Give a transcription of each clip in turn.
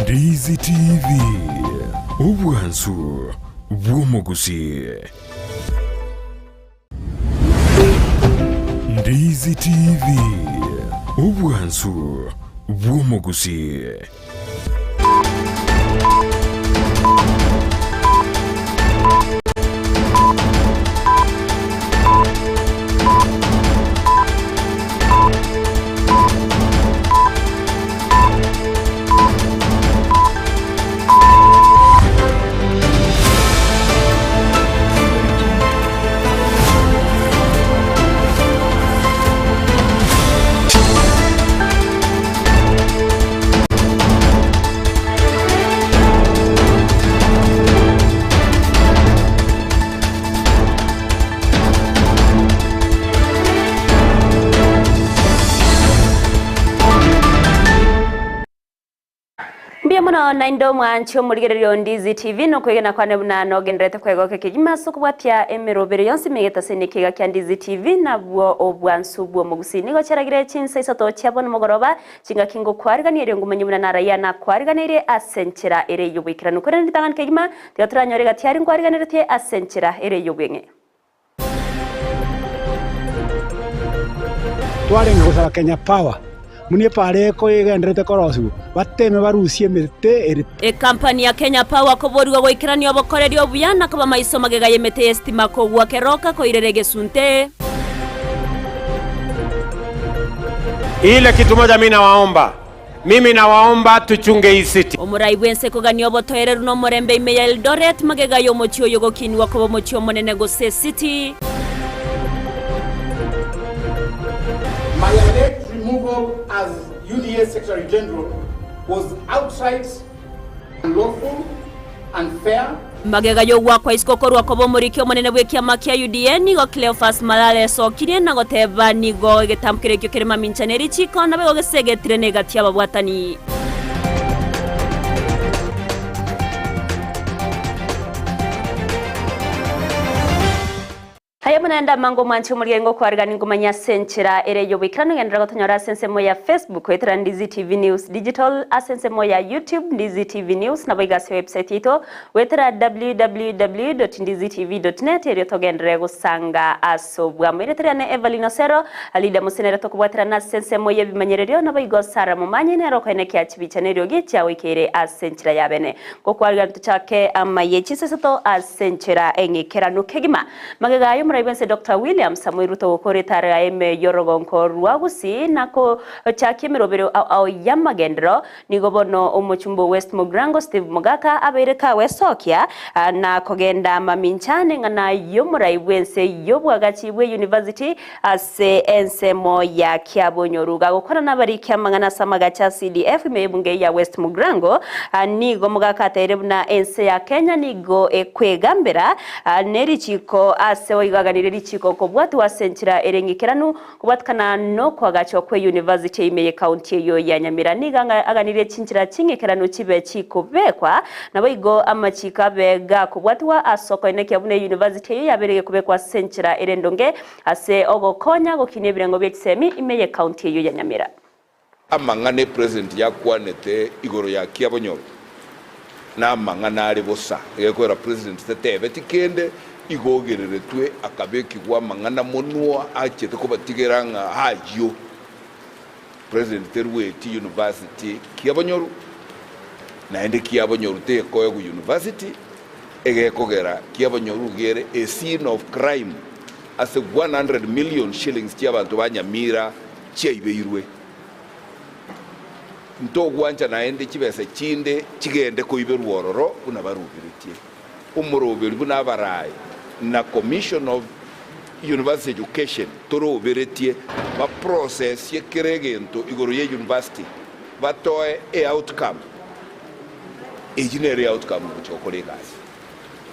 Ndizi TV, obwansu bw'omogusii. Ndizi TV, obwansu bw'omogusii. Mbuya mono naende omwanchi omorigereria o Ndizi TV nokwegena kwane buna nogenderete kwegoka kegima ase okobwatia emerobero yonsi emegete ase ekiga kia Ndizi TV nabwo obwansu bw'omogusii. Nigo chiaragire chinsa isato chia bono mogoroba Chingaki ngokwarigania erio ngomanye buna naraia nakwariganeirie ase enchera ere y'oboikeranu. Korende ritang'ani kegima, tiga toranyore egati aria nkwariganeretie ase enchera ere y'obweng'e. Twarenge gosaba Kenya Power buna epaara egendererete korosigwa, bateme barusie emete ere. Ekampani ya Kenya Power koborigwa goikerania obokoreri obuya na koba maiso magega y'emete y'esitima kogwa keroka koirera egesunte. Ile kitu moja mi nawaomba, mimi nawaomba tuchunge hii city. Omorai bw'ense kogania obotoereru na omorembe ime ya Eldoret magega y'omochie oyo gokinigwa koba omochie omonene gose esiti. My alleged removal as UDA Secretary General was outright unlawful, unfair. Magega y'ogoakwa isiko korwa koba omoriki omonene bw'ekiama kia UDA, nigo Cleophas Malala esokirie na goteba nigo egetambo keria ekio kere mamincha ne richiiko naboigo gesegetire negati y'ababwatani. Aye buna ndamange omwanche omorigereria ngokwarigania ngomanye ase enchera ere y'oboikeranu genderera gotonyora ase ensemo ya Facebook goetera Ndizi TV News Digital ase ensemo ya YouTube Ndizi TV News naboigo ase website yaito goetera www.ndizitv.net erio togenderere gosanga ase obwamo. Erieta riane Evelyn Osero, Leader Mose nere tokobwaterana ase ensemo y'ebimanyererio naboigo Sarah Momanyi nere okoenekia chibicha neriogi chiagoikeire ase enchera ya bene. Ngokwarigania tochake amaye chinseseto ase enchera eng'ikeranu kegima. Magega y'omorai bw'ense Doctor William Samoei Ruto gokora etaro yaye ime y'orogonko rwa Gusii na kochakia emerobero ao ao y'amagenderero, nigo bono omochumba o West Mugirango Steve Mogaka abeire kagwesokia na kogenda mamincha neng'ana y'omorai bw'ense y'obwagachi bwe University ase ensemo ya Kiabonyoru. Gagokwana nabariki amang'ana ase amagacho a CDF ime y'ebunge ya West Mugirango, nigo Mogaka ateire buna ense ya Kenya nigo ekwegambera nerichiko ase oigaganire richiko kobwatwa ase enchera ere eng'ikeranu kobwatikana nokoagachwa kwe University ime ye county eyio ya Nyamira. Nigo aganirie chinchera ching'ikeranu chibe chikobekwa naboigo amachiko abe gakobwatwa ase okoenekia buna euniversity eyio yabeire gekobekwa ase enchera ere endonge ase ogokonya gokinia ebirengo bie chisemi ime ye county eyio ya Nyamira. Amang'ana epresident yakwanete igoro ya Kiabonyoro namang'ana are bosa, egekoera president tetebeti kende, igo ogereretwe akabekigwa amang'ana monwa achete kobatigera ng'a ayio president terueti university Kiabonyoru naende Kiabonyoru tekoegwa university egekogera Kiabonyoru iga ere a scene of crime ase 100 million shillings chiabanto ba Nyamira chiaibeirwe. Ntogwancha naende chibesa chinde chigende koiberwa ororo buna baruberetie omoroberi buna abarai na Commission of University Education toroberetie baprocesie kera egento igoro ye university batoe eoutcome. Eyio nere eoutcome ogochia gokora egasi.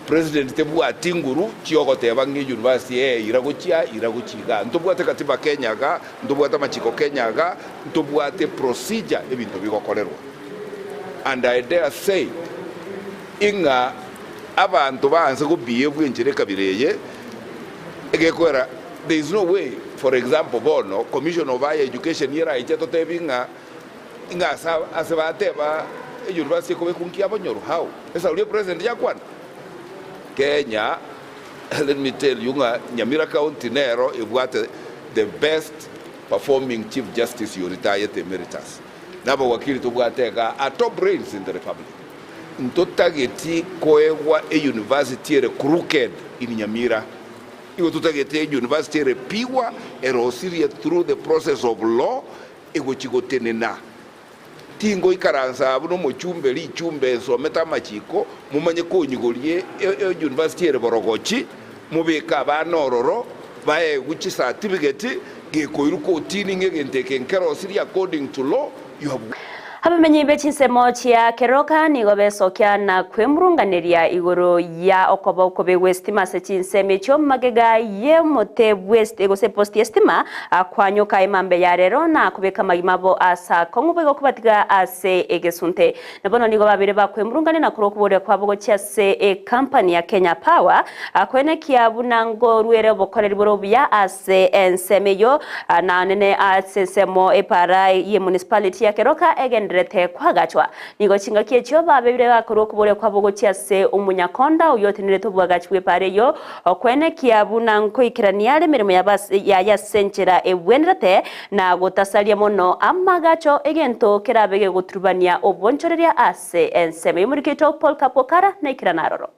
President tebwati nguru chiogoteba ng'a university ee ira gochia ira gochia igaa. Ntobwate katiba Kenya igaa, ntobwate amachiko Kenya igaa, ntobwate procedure ebinto bigokorerwa. And I dare say ing'a abanto baanse go behave enchera ekabira eye egekoera there is no way for example bono commission of higher education eraiche totebi ng'a ng'a ase bateba. Euniversity ekobekwa nki abanyoro? How? Esauri epresident yakwana? Kenya let me tell you ng'a Nyamira County nero ebwate the best performing Chief Justice oyo retired emeritus. Na abawakili tobwate igaa are top brains in the republic. Ntotageti koegwa euniversity ere crooked in Nyamira. Igo totagete euniversity ere pure, erosirie through the process of law, egochi gotenena. Tingoikaransa abwo nomochumbe richumbe nsomete amachiko, momanye konyigoria euniversity ere borogochi, mobeke abana ororo, baegwe chicertificate, gekoirwa kotini ng'a egento eke nkerosirie according to law, you have. Abamenyi be chinsemo chia Keroka nigo besokia na kwemurunganeria igoro ya okoba okobe gw'esitima ase chinsemo echio magega y'omote bw'esiti gose eposti y'esitima kwanyoka emambe ya rero na kobeka amagima abo ase akong'u boigo kobatiga ase egesunte. Na bono nigo babeire bakwemurungania na korwa okoboria kwabo gochia ase ekampani ya Kenya Power koenekia buna ngorwere obokoreri bore obuya ase ensemo eyio na nene ase ensemo epaara ye municipality ya Keroka egendererete koagachwa. Nigo chingaki echio babeire bakorwa okoboria kwabo gochia ase omonyakonda oyio otenenerete oboagachi bw'epaara eyio Okwenekia buna nkoikerania are emeremo yaye ase enchera egwenerete, na gotasaria mono amagacho, egento kerabe gegoturubania obonchoreria ase ensemo y'omorikito Paul Kapokara naikerane aroro.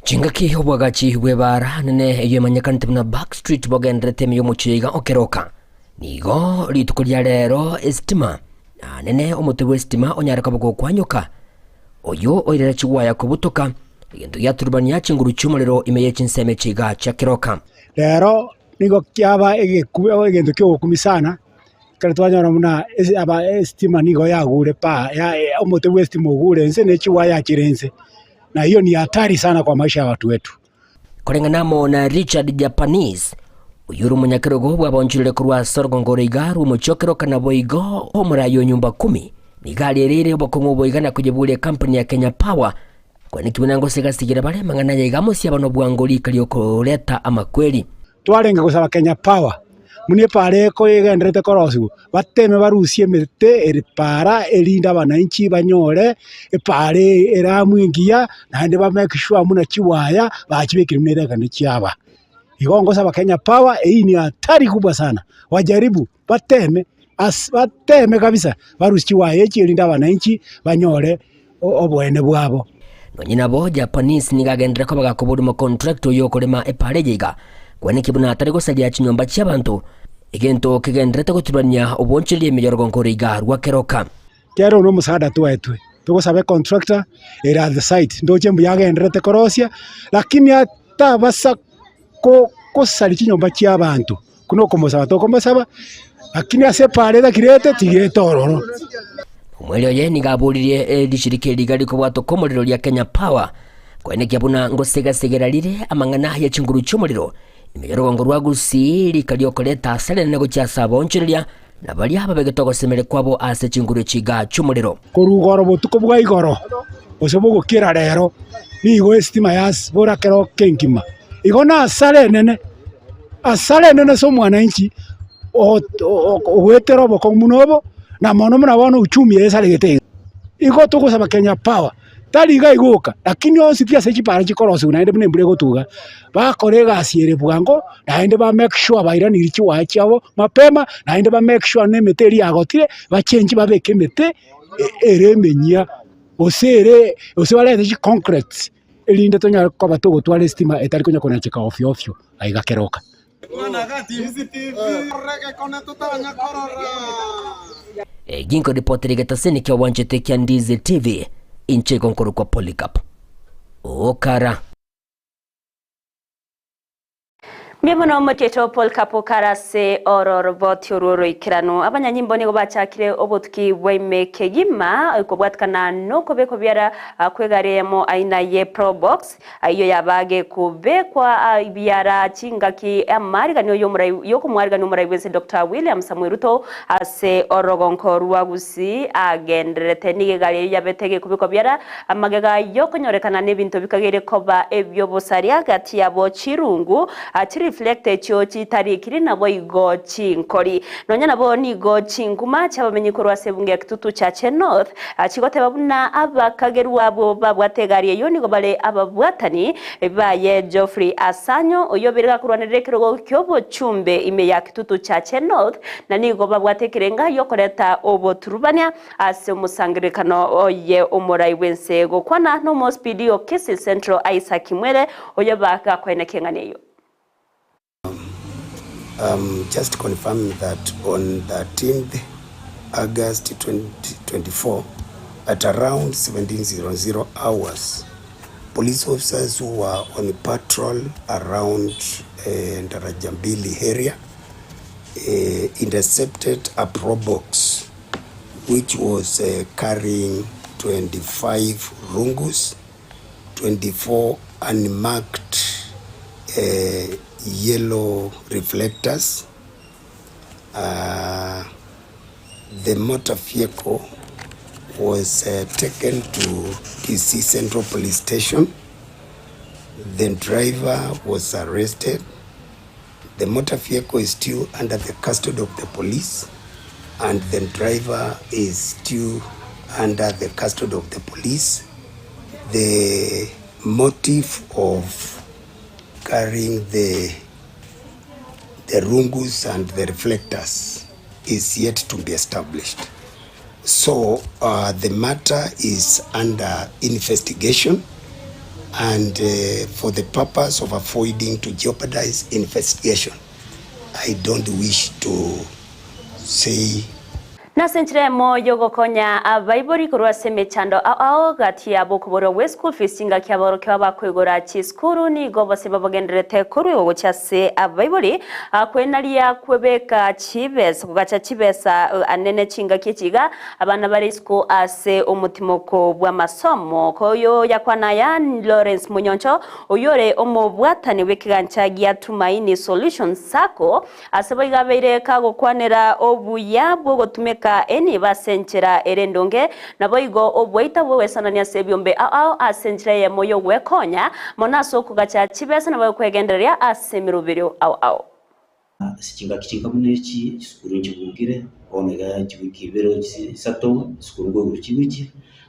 Chingaki obwagachi bw'ebaara nene eyio emanyekanete buna Back Street bogendererete ime y'omochie iga okeroka. Nigo rituko ria rero esitima na nene omote bw'esitima onyare koba gokwanyoka Oyio oirera chigwaya kobutoka, egento giaturubania chinguru chi'omorero ime ye chinsemo echi iga chia keroka. Rero nigo kiaba egeku egento kiogokumia sana, ekero twanyora buna ase aba esitima nigo yagure pa ya omote bwa esitima ogure inse ne chiwaya chire inse, na hiyo ni hatari sana kwa maisha ya watu wetu. Koreng'ana amo na Richard Japanese, oyio ore omonyakerogo bw'abaonchoreri korwa ase orogongo ore iga rw'omochie o Keroka naboigo omoraai o nyumba kumi, nigo ariereire obokong'u obo iga na koyeburia ekampuni ya Kenya Power kwenekigwa na ngosegasigera bare amang'ana aya iga amo siaba nobwango rika riokoreta amakweri. Twarenge gosaba Kenya Power buna epaara eko egendererete korosigwa, bateme barusie emete ere paara erinde abananchi banyore epaara ere amo engiya, naende ba make sure buna chiwaya bachibekire buna erekende chiaba. Igo ngosaba Kenya Power eywo ni hatari kubwa sana, wajaribu bateme ase bateme kabisa barusie chiwaya echi erinde abananchi banyore oboene bwabo. Nonye nabo, Japanese nigo agenderera koba gakoboria omocontractor oyio okorema epaara eye iga, kweneki buna atari gosaria chinyomba chi'abanto, egento kegendererete goturania obonchoreria ime y'orogongo ore iga rwa keroka. Kera oyo nomosaada twaetwe, togosaba econtractor ere at the site, ndoche mbuya agendererete korosia, lakini atabasa ko kosaria chinyomba chi'abanto, buna okomosaba tokomosaba, lakini ase epaara etakirete tigete ororo. Omweri oye nigo aboririe rishirika eri iga rikobwatoka omorero ria Kenya Power koenekia buna ngosegasegera rire amang'ana ye chinguru chi'omorero ime y'orogongo rwa Gusii rika riokoreta asara enene gochia ase abaonchoreria na baria babegete ogosemeria kwabo ase chinguru echi iga chi'omorero. Korwa igoro botuko bwa igoro, gose bogokira rero, nigo esitima yasibora kero kengima. Igo nasara enene, asara enene ase omwananchi ogoetera obokong'u buna obo, na mono buna bono uchumi esaregete iga. Igo togosaba Kenya Power, tari iga igoka, lakini onsi pi ase chipara chikorosigwa naende buna embura egotuga, bakore egasi ere bwango, naende ba make sure bairanirie chiwaya chiabo mapema, naende ba make sure na emete eria yagotire, bachenchi babeke emete ere emenyia, gose ere gose barete chiconcrete, erinde tonyare koba togotwara esitima etari konya konacheka ofio ofio aiga keroka. Ginko ripoti rigetasini kia obwanchete kia Ndizi TV, inche igo nkorokwa Polycarp Okara. Mbuya mono omotieto Paul Kapokara ase ororoboti orwo oroikeranu. Abanyanyimbo nigo bachakire obotuki bwa ime kegima kobwatikana nokobekwa biara kw'egari eyemo aina ye Probox Ayio yabage kobekwa ebiara chingaki amariganio y'okomwarigania omorai bw'ense Doctor William Samoei Ruto ase orogonko rwa Gusii agendererete. Nigo egari eyio yabete gekobekwa biara amagega y'okonyorekana n'ebinto bikageire koba ebi'obosaria gati yabo chirungu chiri. chireflector echio chitarikiri naboigo chinkori. Nonya nabo nigo chinkuma chiabamenyi korwa ase ebunge ya Kitutu Chache North chigoteba buna abakagerwa abwo babwate egari eyio nigo bare ababwatani baye Geoffrey Asanyo oyio obeire gakorwanerera ekerogo kiobochumbe ime ya Kitutu Chache North na nigo babwate ekerenga giokoreta oboturubania ase omosangererekano oye omorai bwense gokwana nomospidi o Kisii Central Isaac Mwere oyo bagakoenekia eng'ana eyio. I'm just confirming that on 13th August 2024 at around 17:00 hours police officers who were on patrol around uh, Ndarajambili area uh, intercepted a probox which was uh, carrying 25 rungus 24 unmarked uh, yellow reflectors. Uh, the motor vehicle was uh, taken to Kisii Central Police Station. The driver was arrested. The motor vehicle is still under the custody of the police, and the driver is still under the custody of the police. The motive of carrying the the rungus and the reflectors is yet to be established. So uh, the matter is under investigation and uh, for the purpose of avoiding to jeopardize investigation, I don't wish to say Nase enchera emo yogokonya abaibori korwa ase emechando ao ao gati yabo okoborwa gwe school fees chingaki aborokigwa bakoigora chisukuru nigo bose babagendererete korwa igo gochia ase abaibori kwenaria kwebeka chibesa kogacha chibesa anene chingaki echi iga abana bare isiko ase omotimoko bw'amasomo koyo yakwana aya Lawrence Monyoncho oyore omobwatani bw'ekegancha gia Tumaini Solutions Sacco Ase boigo abeire kagokwanera obuya bw'ogotumeka enibo ase enchera ere endonge, naboigo obwaita bw'ogwesanania ase ebiombe ao ao ase enchera eyemo y'ogwekonya, mono ase okogacha chibesa nabo ekwegendereria ase emeroberio ao ao. Ase chingaki chinka buna echi, chisukuru nchibungire, bono iga chiwiki ibere gose isato, chisukuru nkoigoro chigochia,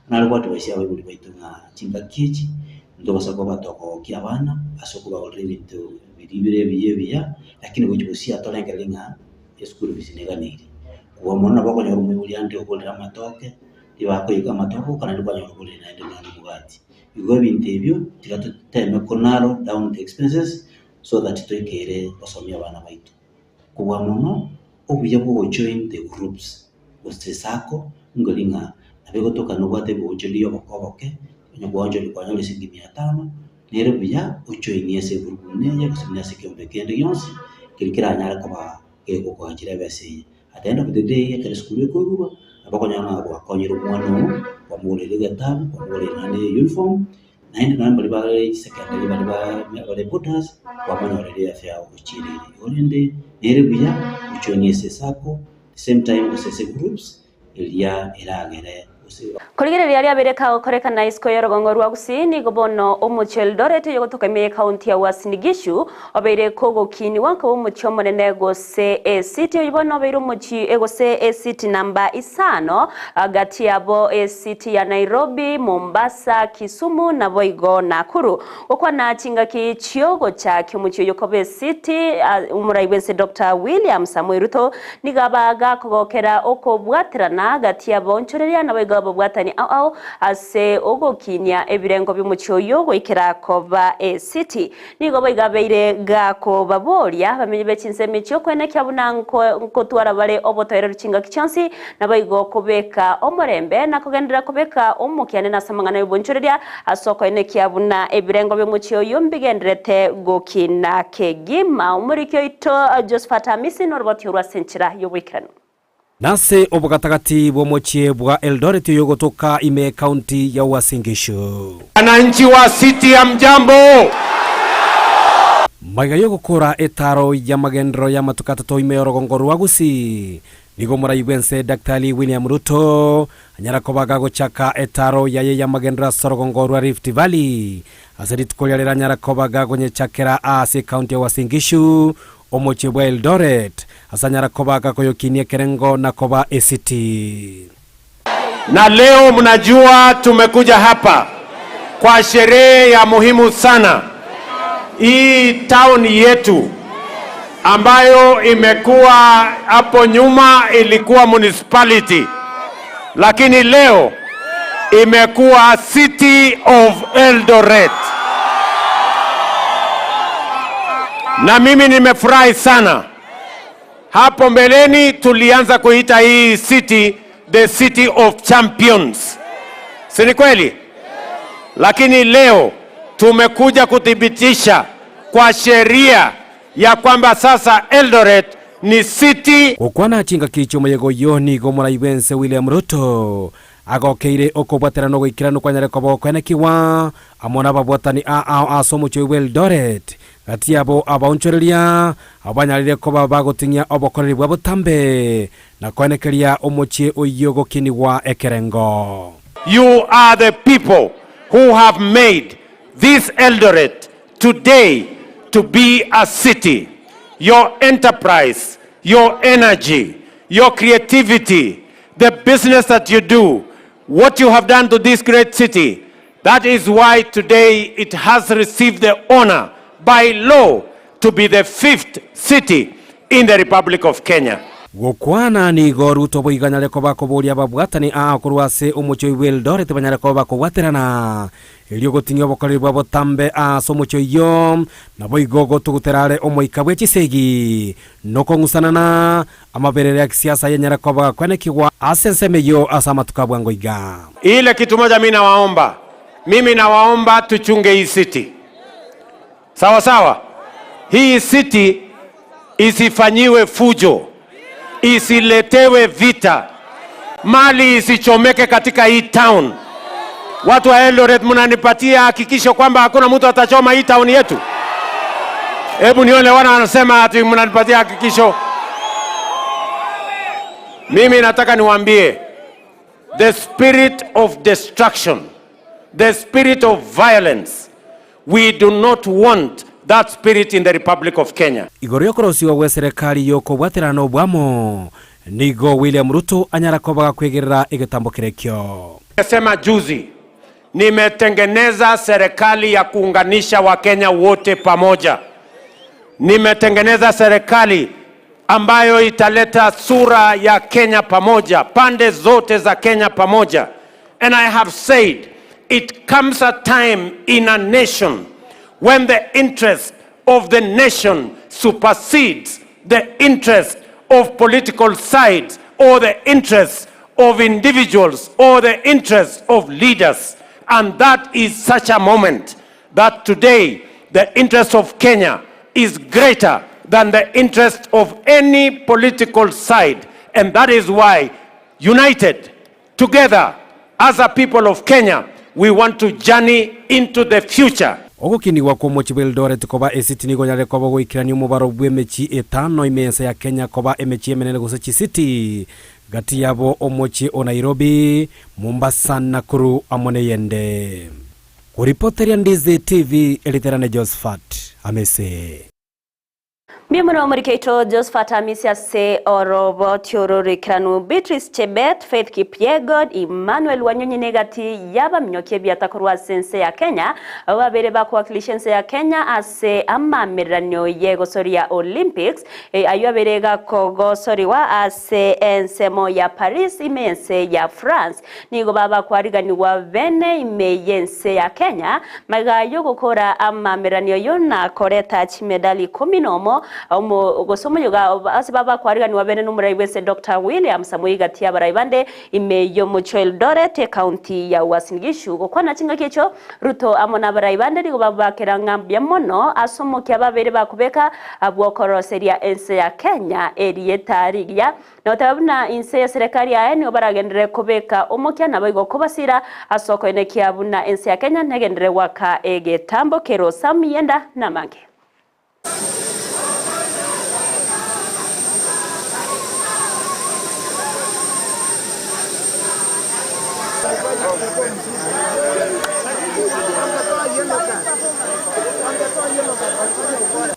nare goadvise abaibori baito ng'a chingaki echi, ntobasa koba tokogokia abana ase okobagorera ebinto biria bire ebiya ebiya, lakini gochia gosiaa torengereria ng'a eschool fees neganeiri. Kobua mono nabo okonyora omoibori ande ogorire amatoke, ribakoiyeka amatoke oka naende kwanyora ogorire naende nonya na omogati. Igo ebinto ebio tiga toteme ko narrow down the expenses so that toikere gosomia abana baito. Kobua mono, obuya bwa ogojoin the groups gose sacco nkori ng'a nabo egotoka nobwate ebigochori oboke oboke, onye gwaonchoria kwanyora esiringi mia tano, nere buya ojoinie ase egroup buna eye gose buna ase ekeombe kende gionsi, keria keranyare koba kegokoachera ebesa eye. At the end of the day ekero esukuru ekoigurwa, nabo okonyora ng'a gwakonyire omwana oo, kwamogoreire egetabu, kwamogoreire naende uniform, naende nonye baria bare chisecondary baria ba bare boarders, kwamonyorire eafya yabo gochia ere ere. Igo rende nere buya ojoinie ase esacco, the same time gose ase groups, eria eragere gose. Korigereria riabeire kagokorekana isiko y'orogongo rwa Gusii, nigo bono omochie o Eldoret oyogotoka ime y'ekaunti ya Uasin Gishu obeire kogokinigwa koba omochie omonene gose esiti. Oyio bono obeire omochie gose esiti namba isano gati yabo esiti ya Nairobi, Mombasa, Kisumu naboigo Nakuru. Gokwana chingaki chiogochakia omochie oyo koba esiti, omorai bwense Doctor William Samoei Ruto Nigo aba gakogokera okobwaterana gati y'abaonchoreria naboigo ababwatani ao ao ase ogokinia ebirengo bi'omochie oyio goikera koba esiti. Nigo boigo abeire gakobaboria abamenyi be chinsemo echio koenekia buna nkotwara bare obotoereru chingaki chionsi, naboigo kobeka omorembe na kogenderera kobeka omokianene ase amang'ana y'obonchoreria ase okoenekia buna ebirengo bi'omochie oyio mbigendererete gokina kegima. Omoriki oito Josephat Amisi noroboti orwo ase enchera y'oboikeranu. Nase obogatagati bw'omochie bwa Eldoret oyogotoka ime ekaunti ya Uasin Gishu. Wananchi wa City hamjambo? Magega y'ogokora etaaro y'amagenderero y'amatuko atato ime y'orogongo rwa Gusii, Nigo omorai bw'ense Daktari William Ruto anyara koba gagochaka etaro yaye y'amagenderero ase orogongo rwa Rift Valley ase rituko riria riranyara koba gagonyechakera ase ekaunti ya Uasin Gishu, omochie bwa Eldoret, ase anyara koba gakoyokinia ekerengo na koba esiti. Na leo mnajua tumekuja hapa kwa sherehe ya muhimu sana. Hii town yetu ambayo imekuwa hapo nyuma ilikuwa municipality, lakini leo imekuwa City of Eldoret. Na mimi nimefurahi sana. Hapo mbeleni tulianza kuita hii city the city of champions, si ni kweli? Lakini leo tumekuja kuthibitisha kwa sheria ya kwamba sasa Eldoret ni city. Gokwana chingaki chi'omoyega oyio nigo omorai bw'ense William Ruto agokeire okobwaterana ogoikeranu kwanyare koba gokoenekigwa amo nababwatani aao ase omochie bw'Eldoret Gati yabo abaonchoreria, abwo banyarire koba bagoting'ia obokoreri bwa botambe, na koenekeria omochie oyio gokinigwa ekerengo. You are the people who have made this Eldoret today to be a city. Your enterprise, your energy, your creativity, the business that you do, what you have done to this great city, that is why today it has received the honor by law to be the fifth city in the Republic of Kenya. Gokwana nigo Ruto boigo anyare koba akoboria ababwatani aa korwa ase omochie oyo bw'Eldoret banyare koba bakobwaterana erio goting'ia obokoreri bwa botambe ase omochie oyio, naboigo gotugutera are omoika bwe chisegi nokong'usanana amaberero ya kisiasa ayanyare koba gakwenekigwa ase ensemo eyio ase amatuko a bwango iga. Ile kitu moja mi nawaomba, mimi nawaomba tuchunge hii city. Sawa sawa, hii city isifanyiwe fujo, isiletewe vita, mali isichomeke katika hii town. Watu wa Eldoret, mnanipatia hakikisho kwamba hakuna mtu atachoma hii town yetu? Hebu nione wana wanasema ati mnanipatia hakikisho. Mimi nataka niwaambie the spirit of destruction, the spirit of violence, we do not want that spirit in the Republic of Kenya. Igoro y'okorosiwa gwe serikali y'okobwaterana obwamo, nigo William Ruto anyara koba gakwegerera egetambo kerekio. Nimesema juzi, nimetengeneza serikali ya kuunganisha Wakenya wote pamoja. Nimetengeneza serikali ambayo italeta sura ya Kenya pamoja, pande zote za Kenya pamoja. And I have said it comes a time in a nation when the interest of the nation supersedes the interest of political sides or the interests of individuals or the interests of leaders. And that is such a moment that today the interest of Kenya is greater than the interest of any political side. And that is why, united, together, as a people of Kenya, we want to journey into the future. Ogokinigwa kw'omochie bw'Eldoret koba esiti nigo onyare koba goikerania omobaro bw'emechie etano ime y'ense ya Kenya koba emechie emenene gose chisiti, gati yabo omochie o Nairobi, Mombasa, Nakuru amo neyende. Koripoteria Ndizi TV, Eriterane Josephat Amese. Mbuya mono omoriki oito Josphat Amisi ase oroboti oro roikeranu, Beatrice Chebet, Faith Kipyegon, Emmanuel Wanyonyi na egati y'abaminyoki ebiata korwa ase ense ya Kenya, abwo babere bakowakilisha ense ya Kenya ase amamereranio y'egosoria Olympics ayio abere gakogosorigwa ase ensemo ya Paris ime y'ense ya France. Nigo babakwariganigwa bene ime y'ense ya Kenya magega y'ogokora amamereranio ayio na koreta chimedali ikomi nomo omo gose omoyoga ase babakwariganigwa bene nomorai bw'ense Doctor William Samoei gati y'abarai bande ime y'omochie o Eldoret ekaunti ya Uasin Gishu. Gokwana chingaki echio Ruto amo nabarai bande nigo babakera ng'a mbuya mono ase omokia babeire bakobeka bw'okoroseria ense ya Kenya erieta rigiya Na goteba buna inse y'eserekari yaye nigo baragenderere kobeka omokia naboigo kobasira ase okoenekia buna ense ya Kenya negenderere goaka egetambo kerosa omiyenda namange.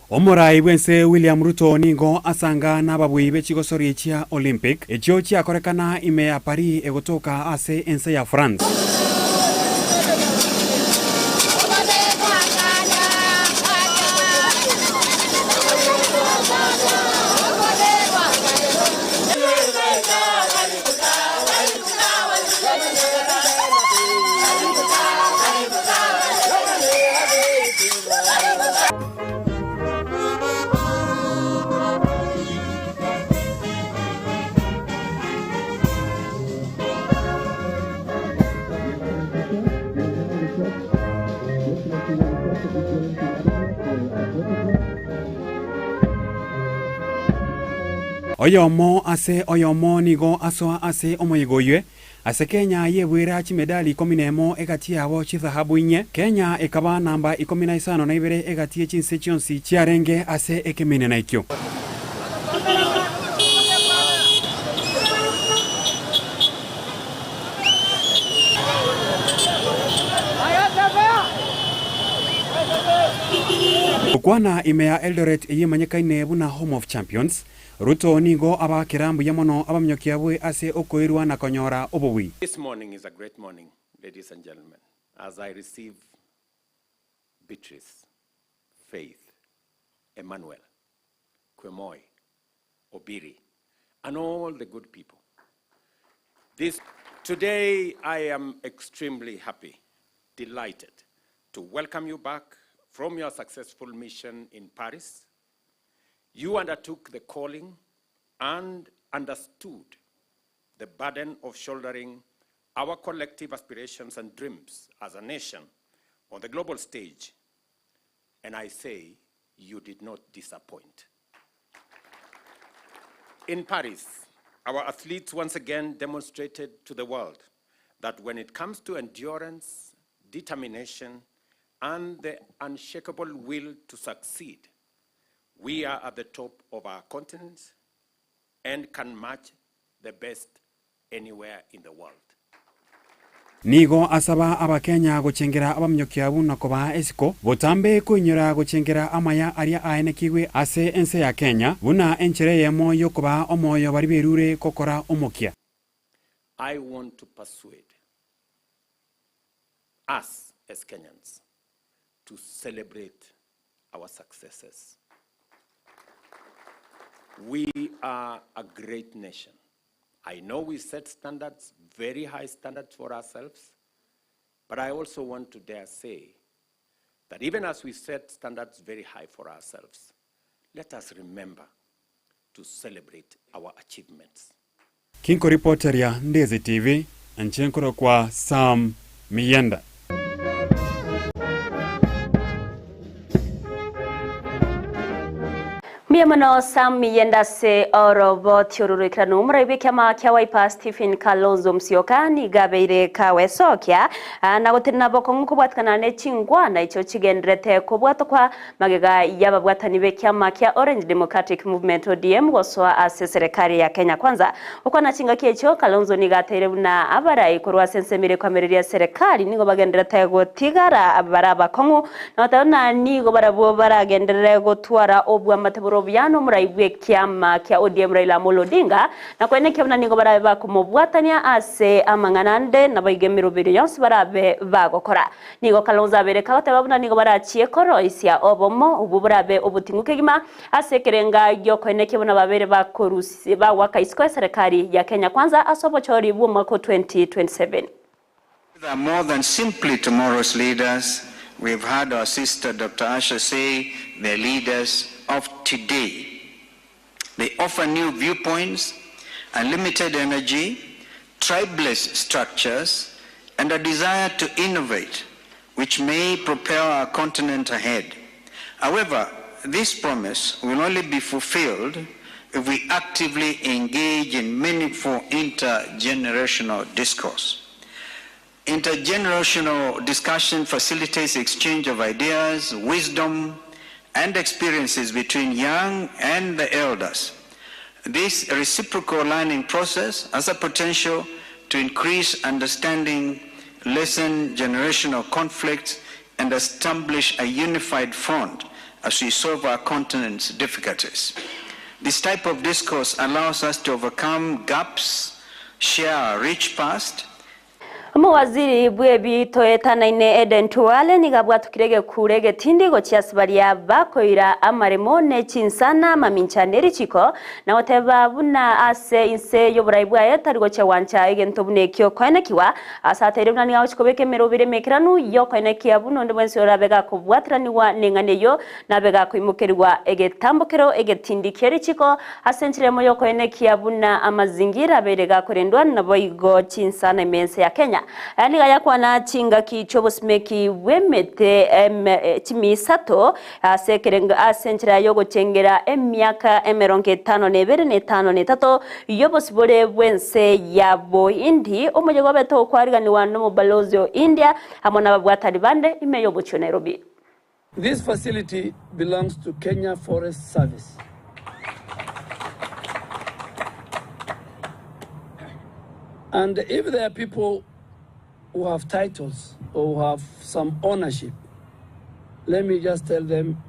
Omorai bw'ense William Ruto nigo asanga nababui be chigosori chia Olympic, echio chiakorekana ime ya Paris egotoka ase ense ya France. Oyomo ase oyomo nigo asoa ase omoyega oywe. Ase Kenya yebwera chimedali ikomi nemo egati yabo chithahabu inye. Kenya ekaba namba ikomi na isano na ibere egati ye chinse chionsi chiarenge ase ekeminena ekio. Gokwana ime ya Eldoret eyio emanyekaine buna Home of Champions, Ruto nigo abaakera mbuya mono abaminyoki abwe ase okoirwa na konyora obobui. This morning is a great morning, ladies and gentlemen, as I receive Beatrice, Faith, Emmanuel, Kwemoi, Obiri, and all the good people. This, today I am extremely happy, delighted to welcome you back from your successful mission in Paris. You undertook the calling and understood the burden of shouldering our collective aspirations and dreams as a nation on the global stage. And I say, you did not disappoint. In Paris, our athletes once again demonstrated to the world that when it comes to endurance, determination, and the unshakable will to succeed, we are at the top of our continent and can match the best anywhere in the world. Nigo asaba Abakenya gochengera abaminyoki abwo na kobaa esiko, botambe koinyora gochengera amaya aria aenekigwe ase ense ya Kenya, buna enchera eyemo y'okobaa omoyo baria berure gokora omokia. I want to persuade us as Kenyans to celebrate our successes. We are a great nation. I know we set standards, very high standards for ourselves, but I also want to dare say that even as we set standards very high for ourselves, let us remember to celebrate our achievements. Kinkoripoteria Ndezi TV, inche nkorokwa Sam Miyenda. Mbuya mono Sam Miyenda ase oroboti oru roikeranu. Omorai bw'ekiama kia Wiper Stephen Kalonzo Musyoka nigo abeire kawesokia na gotenena bokong'u kobwatikana ne chingwana echio chigenderete kobwatokwa magega y'ababwatani b'ekiama kia Orange Democratic Movement ODM gosoa ase eserekari ya Kenya Kwanza. Gokwana chingaki echio, Kalonzo nigo ateire buna abarai korwa ase ensemo ere koamereria eserekari nigo bagenderete gotigara bare abakong'u na goteba buna nigo barabwo baragenderere gotwara obwamate bore obuya nomorai bw'ekiama kia ODM Raila Amolo Odinga na koenekia buna nigo barabe bakomobwatania ase amang'ana ande naboigo emeroberi yonsi barabe bagokora. Nigo Kalonzo abeire kagoteba buna nigo barachie koroisia obomo obwo borabe oboting'u kegima ase ekerenga gi'okoenekia buna babeire bakorusia bagoaka isiko eserekari ya Kenya Kwanza ase obochori bw'omwaka o 2027. They are more than simply tomorrow's leaders. We have heard our sister Dr. Asha say they're leaders of today. They offer new viewpoints, unlimited energy, tribeless structures, and a desire to innovate, which may propel our continent ahead. However, this promise will only be fulfilled if we actively engage in meaningful intergenerational discourse. Intergenerational discussion facilitates exchange of ideas, wisdom, and experiences between young and the elders. This reciprocal learning process has a potential to increase understanding, lessen generational conflicts, and establish a unified front as we solve our continent's difficulties. This type of discourse allows us to overcome gaps, share our rich past, Omowaziri bw'ebitoetanaine Eden Duale nigo abwatukire egekuro egetindi gochia ase baria bakoira amaremo ne chinsana mamincha ne richiko na goteba buna ase inse y'oborai bwaye tari gochia gwancha egento buna ekio koenekiwa ase ateire buna nigo agochia kobeka emeroberi emekeranu y'okoenekia buna onde bwensi orabe gakobwatiranigwa neng'ana eyio nabe gakoimokerigwa egetambokero egetindi kie richiko Ase enchera emo y'okoenekia buna amazingira abeire gakorendwa, naboigo chinsana ime ense ya Kenya. Aya nigo ayakwana chingaki chi'obosimeki bw'emete chimisato ase ekerengo ase enchera y'ogochengera emiaka emerongo etano na ebere na etano na etato y'obosibore bw'ense ya Bohindi, omoyega obete okwariganigwa n'omobalozi o India amo nababwatani bande ime y'obochie o Nairobi. This facility belongs to Kenya Forest Service. And if there are people who have titles or who have some ownership, let me just tell them,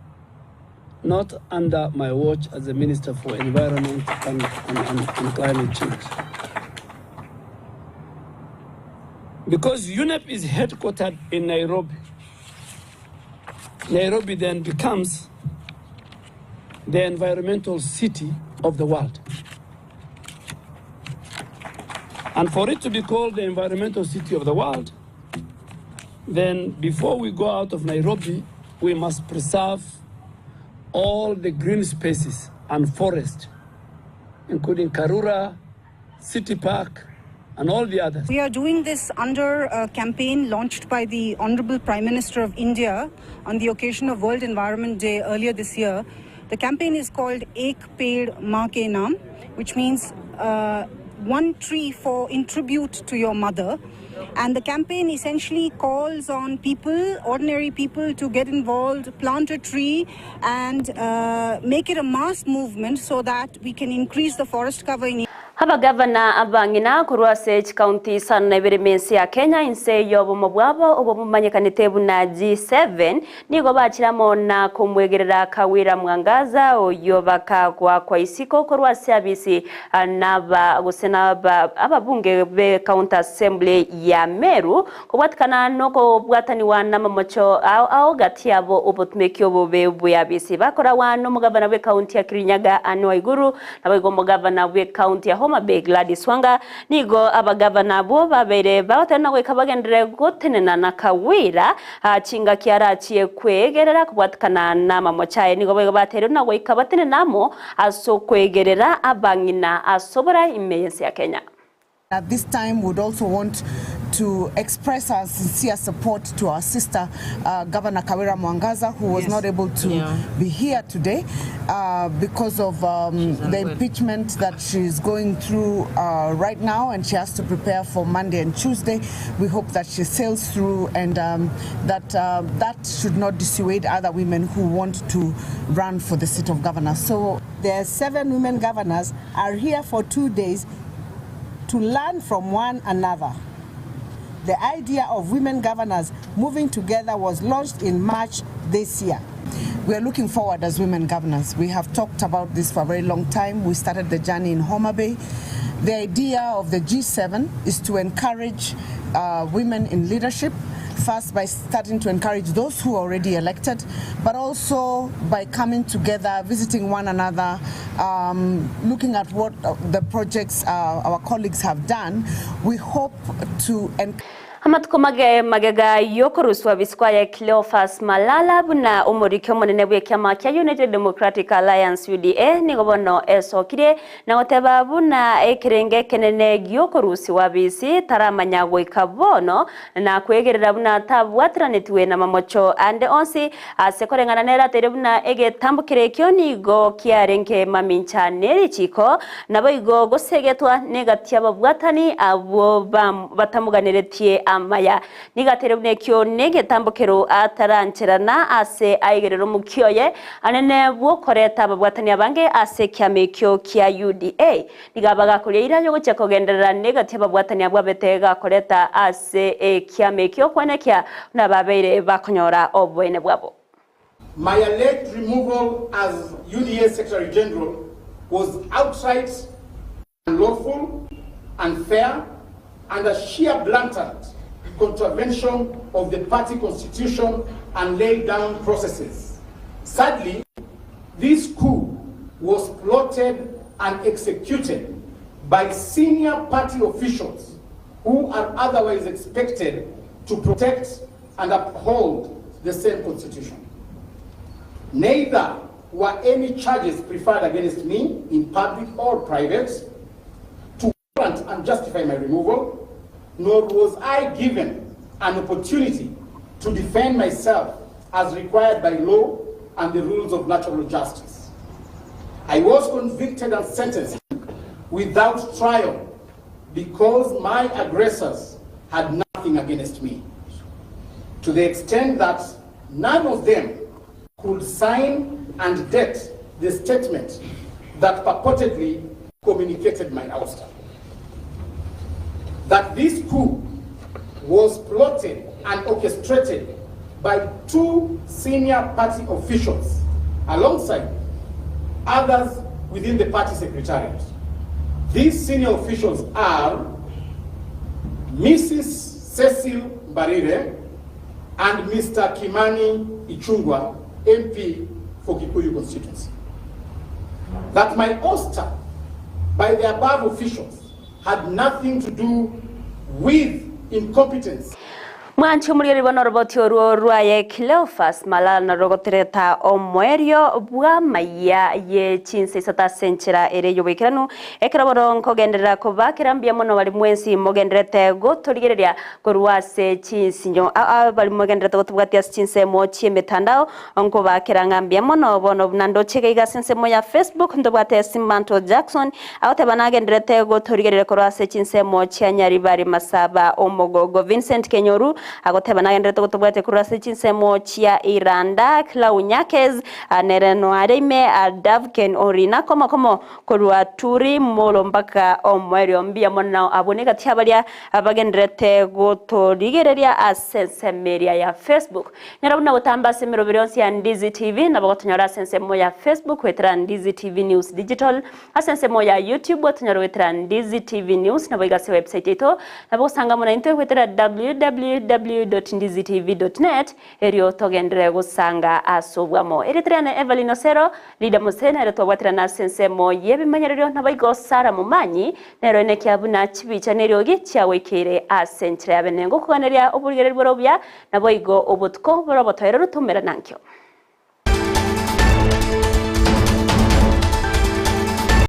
not under my watch as the Minister for Environment and, and, and, and Climate Change. Because UNEP is headquartered in Nairobi, Nairobi then becomes the environmental city of the world. And for it to be called the environmental city of the world, then before we go out of Nairobi, we must preserve all the green spaces and forest, including Karura, City Park, and all the others. We are doing this under a campaign launched by the Honorable Prime Minister of India on the occasion of World Environment Day earlier this year. The campaign is called Ek Ped Maa Ke Naam, which means uh, one tree for in tribute to your mother. And the campaign essentially calls on people, ordinary people, to get involved, plant a tree, and uh, make it a mass movement so that we can increase the forest cover in Abagavana abang'ina korwa ase chikaunti isano na ibere ime ya Kenya inse y'obomo bwabo obwo bomanyekanete buna G7 nigo bachire amo na komwegerera Kawira Mwangaza oyio bakagwakwa isiko korwa ase abisi naba gose naba ababunge be County Assembly ya Meru kobwatikana nokobwataniwa namamocho ao ao gati yabo obotumeki obobe bwe abisi bakorawa nomogavana bwe county ya Kirinyaga Anne Waiguru naboigo omogavana bwe county ya Homa Bay Gladys Wanga nigo abagavana abwo babere bagoteba goika bagenderere gotenena na Kawira chingaki arachie kwegerera kobwatikana na amamocho aye nigo boigo bateire na goika batenene amo ase okwegerera abang'ina ase obora ime y'ense ya Kenya. At this time, we would also want to express our sincere support to our sister, Governor Kawira Mwangaza, who was not able to be here today because of the impeachment that she's going through right now, and she has to prepare for Monday and Tuesday. We hope that she sails through and that that should not dissuade other women who want to run for the seat of governor. So the 7 women governors are here for 2 days to learn from one another. The idea of women governors moving together was launched in March this year. We are looking forward as women governors. We have talked about this for a very long time. We started the journey in Homa Bay. The idea of the G7 is to encourage women in leadership, first by starting to encourage those who are already elected, but also by coming together, visiting one another, looking at what the projects our colleagues have done. We hope to Amatuko mage magega yokoruswa biskwaya Cleophas Malala buna omoriki omonene bw'ekiama kia United Democratic Alliance UDA nigo bono esokire na goteba buna ekerenge ekenene giokorusiwa bisi taramanya goika bono na kwegerera buna tabwatiranetiwe na mamocho ande onsi ase koreng'ana neratere buna egetambukire ekio nigo kiarenge mamincha nerichiko nabo igo gosegetwa negatia babwatani abo batamuganeretie. amaya. Nigo ateire buna ekio negetambokero atarancherana ase aigerere omokia oye anene bw'okoreta ababwatani abange ase ekiama ekio kia UDA. Nigo abagakoria eira y'ogochia kogenderera negati y'ababwatani abwo abete gakoreta ase ekiama ekio kwenekia buna babeire bakonyora oboene bwabo. My alleged removal as UDA Secretary General was outright unlawful, unfair, and a sheer blatant contravention of the party constitution and laid down processes. Sadly, this coup was plotted and executed by senior party officials who are otherwise expected to protect and uphold the same constitution. Neither were any charges preferred against me in public or private to warrant and justify my removal, nor was I given an opportunity to defend myself as required by law and the rules of natural justice. I was convicted and sentenced without trial because my aggressors had nothing against me, to the extent that none of them could sign and date the statement that purportedly communicated my ouster. That this coup was plotted and orchestrated by two senior party officials alongside others within the party secretariat. These senior officials are Mrs. Cecil Mbarire and Mr. Kimani Ichung'wah, MP for Kikuyu constituency. That my ouster by the above officials had nothing to do with incompetence. Mwanche omorigereria bono oroboti orwo rwaye Cleophas Malala narogotereta omoerio bw'amaiya ye chinsa isato ase enchera ere y'oboikeranu ekero bono nkogenderera kobakera mbuya mono bari mwensi mogendererete gotorigereria korwa ase chinsinyo aa bari mogendererete gotobwatia ase chinsemo chi'emetandao nkobakera ng'a mbuya mono bono buna ndoche iga iga ase ensemo ya Facebook ntobwate Simanto Jackson agoteba nagendererete gotorigereria korwa ase chinsemo chia Nyaribari Masaba Omogogo Vincent Kenyoru Agoteba nagenderete gotobwatia korwa ase chinsemo chia Iranda, Clau Nyakes, nere noare ime, Davken Orina, komo komo korwa Turi Molo mpaka omoerio. Mbuya mono abwo negati ya baria bagendererete gotorigereria ase ensemo eria ya Facebook. Nyora buna gotamba ase emeroberi yonsi ya Ndizi TV, nabo gotonyora ase ensemo ya Facebook goetera Ndizi TV News Digital, Ase ensemo ya YouTube otonyore goetera Ndizi TV News naboigo ase website yaito nabo gosanga amo naintwe goetera www.ndizitv.net erio togenderere gosanga ase obwamo. Erieta riane Evelyn Osero, Leader Mose nere twabwaterana ase ensemo y'ebimanyererio naboigo Sarah Momanyi nere oinekia buna chibicha neriogi chiagoikeire ase enchera ya bene ngokoganeria oborigereria bore obuya naboigo obotuko bore obotoereru tomerana nkio.